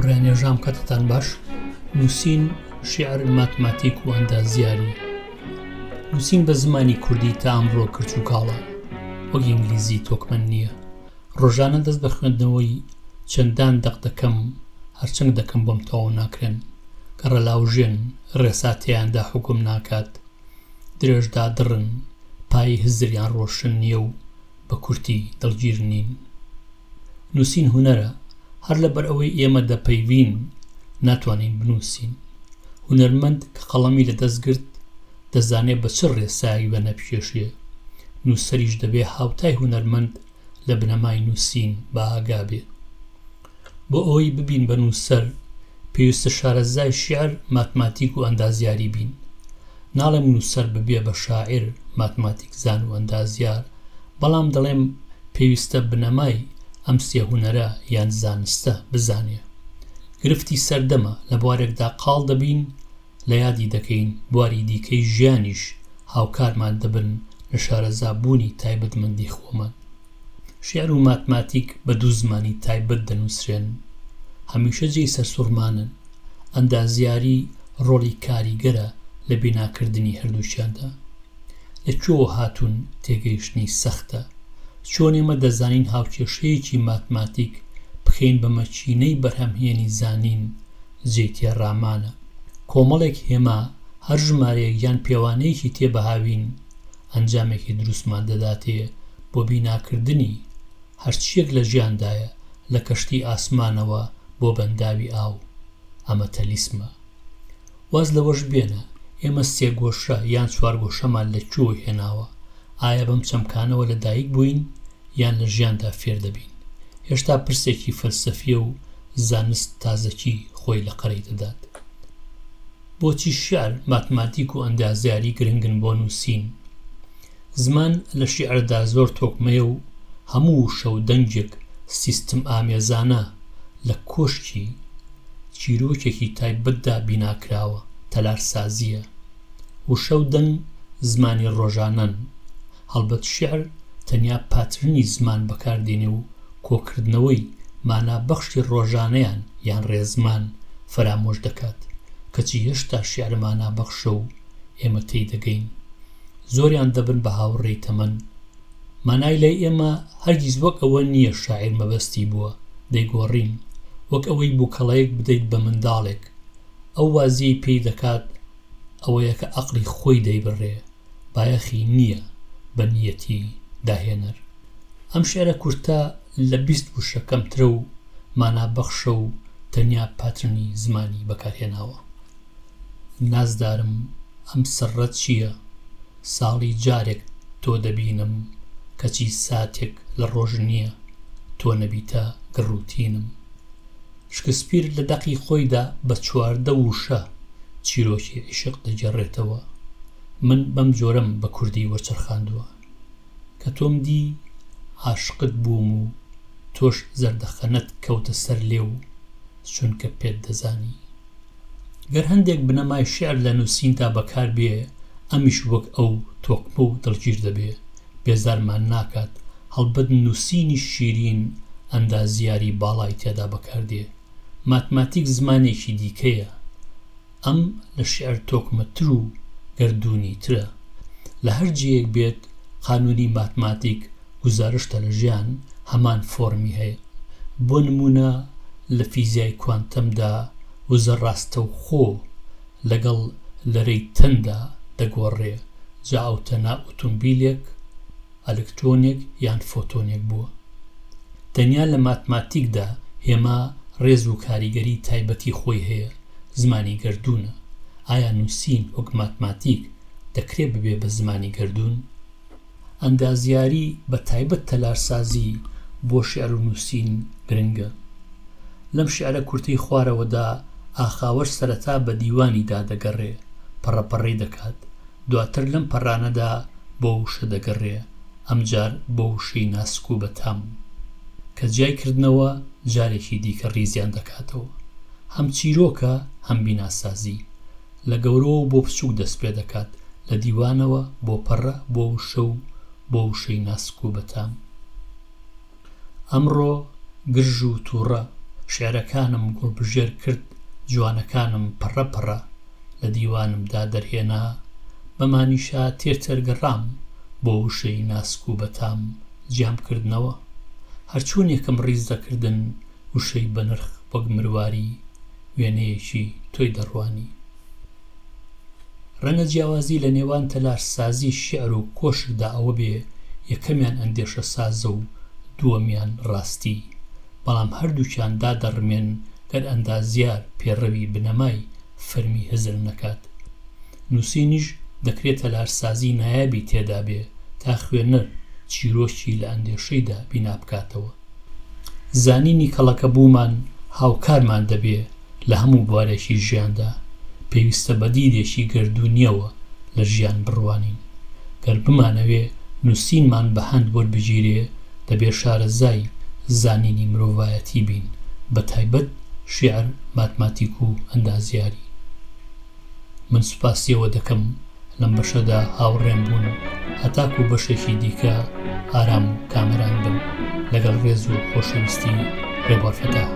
هاوڕێیان ێژام کاتتان باش نووسین شیعر ماتماتیک و ئەندازیاری نووسین بە زمانی کوردی تا ئەمڕۆ کرچ و کاڵە وەک ئینگلیزی تۆکمەن نییە ڕۆژانە دەست بە خوێندنەوەی چەندان دەق دەکەم هەرچەنگ دەکەم بۆم تەواو ناکرێن گەڕەلاوژێن ڕێسا تێیاندا حوکم ناکات درێژدادڕن پایەی هزریان ڕۆشن نییە و بە کورتی دڵگیر نین. نووسین هونەرە، هەر لەبەر ئەوەی ئێمە دەپەیڤین ناتوانین بنووسین. هونەرمەند کە قەڵەمی لە دەست گرت دەزانێ بە چ ڕێسایەک وێنە بکێشێ. نووسەریش دەبێ هاوتای هونەرمەند لە بنەمای نووسین بە ئاگا بێ. بۆ ئەوەی ببین بە نووسەر پێویستە شارەزای شیعر، ماتماتیک و ئەندازیاری بین. ناڵێم نووسەر ببێ بە شاعیر، ماتماتیکزان و ئەندازیار، بەڵام دەڵێم پێویستە بنەمای ئەم سێ هونەرە یان زانستە بزانێ. گرفتی سەردەمە، لە بوارێکدا قاڵ دەبین، لە یادی دەکەین، بواری دیکەی ژیانیش هاوکارمان دەبن لە شارەزابوونی تایبەتمەندی خۆمان. شیعر و ماتماتیک بە دوو زمانی تایبەت دەنووسرێن، هەمیشە جێی سەرسوڕمانن. ئەندازیاری ڕۆڵی کاریگەرە لە بیناکردنی هەردووکیاندا. لە کوێوە هاتوون تێگەیشتنی سەختە. چۆن ئێمە دەزانین هاوکێشەیەکی ماتماتیک بکەین بە مەکینەی بەرهەمهێنی زانین جێی تێڕامانە. کۆمەڵێک هێما هەر ژمارەیەک یان پێوانەیەکی تێ بهاوین ئەنجامێکی دروستمان دەداتێ بۆ بیناکردنی هەرچییەک لە ژیاندایە لە کەشتی ئاسمانەوە بۆ بەنداوی ئاو. ئەمە تەلیسمە. واز لەوەش بێنە، ئێمە سێگۆشە یان چوارگۆشەمان لە کوێوە هێناوە؟ ئایا بەم چەمکانەوە لە دایک بووین یان لە ژیاندا فێر دەبین؟ هێشتا پرسێکی فەلسەفییە و زانست تازەکی خۆی لە قەرەی دەدات. بۆچی شیعر، ماتماتیک و ئەندازیاری گرنگن بۆ نووسین؟ زمان لە شیعردا زۆر تۆکمەیە و هەموو وشە و دەنگێک سیستمئامێزانە لە کۆشکی چیرۆکێکی تایبەتدا بیناکراوە، تەلارسازییە. وشە و دەنگ زمانی ڕۆژانەن. هەڵبەت شیعر تەنیا پاترنی زمان بەکار دێنێ و کۆکردنەوەی مانابەخشی ڕۆژانەیان یان ڕێزمان فەرامۆش دەکات، کەچی هێشتا شیعر مانابەخشە و ئێمە تێی دەگەین. زۆریان دەبن بە هاوڕێی تەمەن. مانای لای ئێمە هەرگیز وەک ئەوە نییە شاعیر مەبەستی بووە، دەیگۆڕین. وەک ئەوەی بووکەڵەیەک بدەیت بە منداڵێک. ئەو وازییەی پێی دەکات ئەوەیە کە ئەقڵی خۆی دەیبڕێ، بایەخی نییە بە نییەتی داهێنەر. ئەم شیعرە کورتە لە 20 وشە کەمترە و مانابەخشە و تەنیا پاترنی زمانی بەکارهێناوە. نازدارم ئەم سڕە چییە؟ ساڵی جارێک تۆ دەبینم کەچی ساتێک لە ڕۆژ نییە تۆ نەبیتە گڕ و تینم. شکسپیر لە دەقی خۆیدا بە 14 وشە چیرۆکی عیشق دەگێڕێتەوە. من بەم جۆرەم بە کوردی وەرچەرخاندووە. کە تۆم دی عاشقت بووم و تۆش زەردەخەنەت کەوتە سەر لێو چونکە پێت دەزانی. گەر هەندێک بنەمای شیعر لە نووسیندا بەکار بێ، ئەمیش وەک ئەو تۆکمە و دڵگیر دەبێ، بێزارمان ناکات، هەڵبەت نووسینی شیرین ئەندازیاری باڵای تێدا بەکار دێ. ماتماتیک زمانێکی دیکەیە. ئەم لە شیعر تۆکمەتر و گەردوونیترە. لە هەر جێیەک بێت قانوونی ماتماتیک گوزارشتە لە ژیان هەمان فۆرمی هەیە. بۆ نموونە لە فیزیای کوانتەمدا وزە ڕاستەوخۆ لەگەڵ لەرەی تەندا دەگۆڕێ، جا ئەو تەنە ئوتومبیلێک، ئەلکترۆنێک یان فۆتۆنێک بووە. تەنیا لە ماتماتیکدا هێما ڕێز و کاریگەری تایبەتی خۆی هەیە، زمانی گەردوونە. ئایا نووسین وەک ماتماتیک دەکرێ ببێ بە زمانی گەردوون؟ ئەندازیاری بە تایبەت تەلارسازی بۆ شیعر و نووسین گرنگە. لەم شیعرە کورتەی خوارەوەدا ئاخاوەر سەرەتا بە دیوانیدا دەگەڕێ، پەڕەپەڕەی دەکات، دواتر لەم پەڕانەدا بۆ وشە دەگەڕێ، ئەمجار بۆ وشەی ناسک و بەتام. کە جیای کردنەوە جارێکی دیکە ڕیزیان دەکاتەوە. هەم چیرۆکە هەم بیناسازی. لە گەورەوە بۆ بچووک دەست پێ دەکات، لە دیوانەوە بۆ پەڕە، بۆ وشە و بۆ وشەی ناسک و بەتام. ئەمڕۆ گرژ و تووڕە. شیعرەکانم گوڵبژێر کرد جوانەکانم پەڕە پەڕە لە دیوانمدا دەرهێنا بەمانیشا تێر تێر گەڕام بۆ وشەی ناسک و بەتام جیام کردنەوە هەرچۆنێکم ڕیز دەکردن وشەی بەنرخ وەک مرواری وێنەیەکی تۆی دەڕوانی. ڕەنگە جیاوازی لە نێوان تەلارسازی شیعر و کۆشکدا ئەوە بێ یەکەمیان ئەندێشەسازە و دووەمیان ڕاستی، بەڵام هەردووکیان دادەڕمێن گەر ئەندازیار پێڕەوی بنەمای فەرمی هزر نەکات. نووسینیش دەکرێ تەلارسازی نایابی تێدا بێ تا خوێنەر چیرۆکی لە ئەندێشەیدا بینا بکاتەوە. زانینی کەڵەکەبوومان هاوکارمان دەبێ لە هەموو بوارێکی ژیاندا، پێویستە بە دیدێکی گەردوونییەوە لە ژیان بڕوانین. گەر بمانەوێ نووسینمان بە هەند وەربگیرێ، دەبێ شارەزای زانینی مرۆڤایەتی بین، بە تایبەت شیعر، ماتماتیک و ئەندازیاری. من سوپاسی ئەوە دەکەم لەم بەشەدا هاوڕێم بوون هەتاکو بەشێکی دیکە ئارام و کامەران بن لەگەڵ ڕێز و خۆشەویستی ڕێبوار فەتاح.